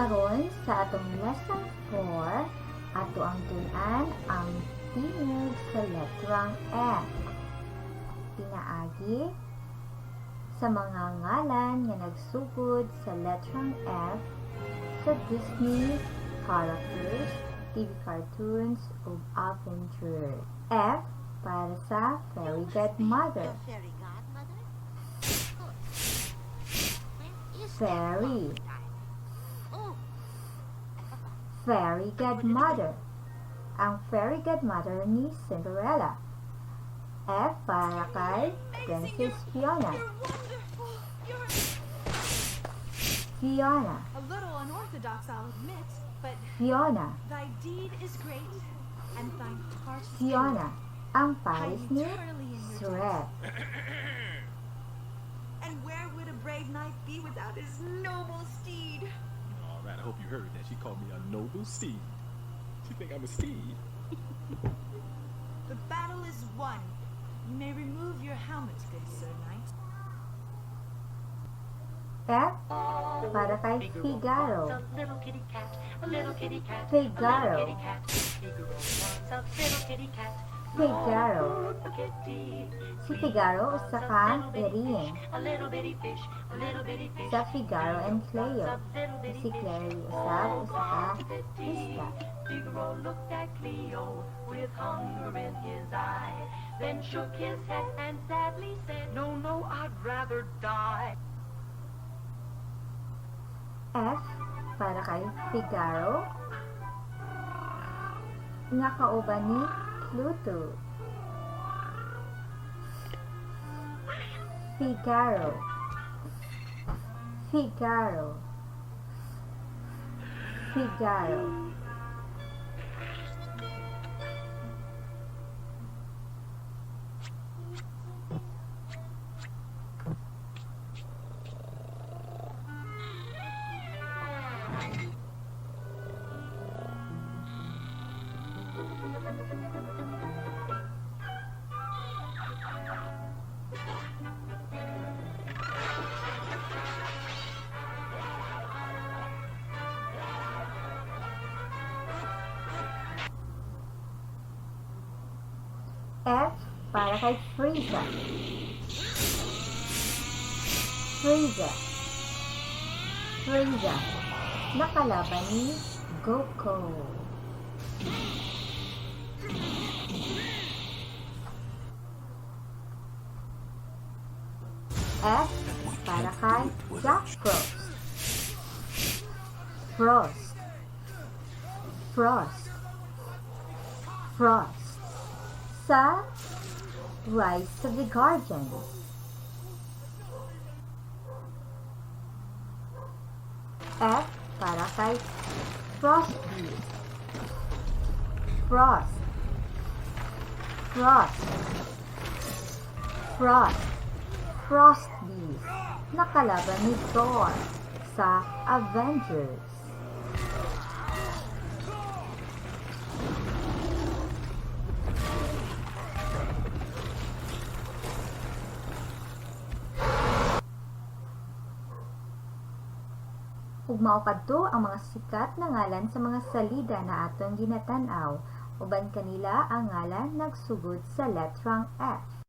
Karon sa atong lesson 4, ato ang tun-an ang tingog sa letrang F. Pinaagi sa mga ngalan nga nagsugod sa letrang F sa Disney characters, TV cartoons, ug adventure. F para sa Fairy Godmother. Your fairy godmother? Good. Where is that Fairy. crocodile? Oh, Fairy Godmother. Ang Fairy Godmother ni Cinderella. F para kay Princess Fiona. You're wonderful. You're Fiona. a little unorthodox, I'll admit, but Fiona. Thy deed is great and thine heart is Fiona. Ang pure. pares I'm ni eternally in your debt. Shrek. And where would a brave knight be without his noble steed? All right, I hope you heard that. She called me a noble steed. She think I'm a steed. The battle is won. You may remove your helmet, good sir knight. F para kay Figaro. A little kitty cat, a little kitty cat, Figaro. a little kitty cat. Figaro wants a little kitty cat. Figaro. A kitty. Si Figaro usa ka iring A little bitty fish, a little bitty fish. Sa Figaro and Cleo. A little bitty Si fish. Cleo usab usa ka isda. Figaro looked at Cleo with hunger in his eye, then shook his head and sadly said, "No, no, I'd rather die." F para kay Figaro nga kauban ni Pluto. Figaro. Figaro. Figaro. F para kay Frieza. Frieza. Frieza. Nakalaban ni Goku. F para kay Jack Frost. Frost. Frost. Frost. Sa Rise of the Guardians. F para kay Frosty. Frost. Frost. Frost. Frost Beast. Nakalaban ni Thor sa Avengers. Ug mao kadto ang mga sikat nga ngalan sa mga salida na atong ginatan-aw. Uban kanila ang ngalan nagsugod sa letrang F.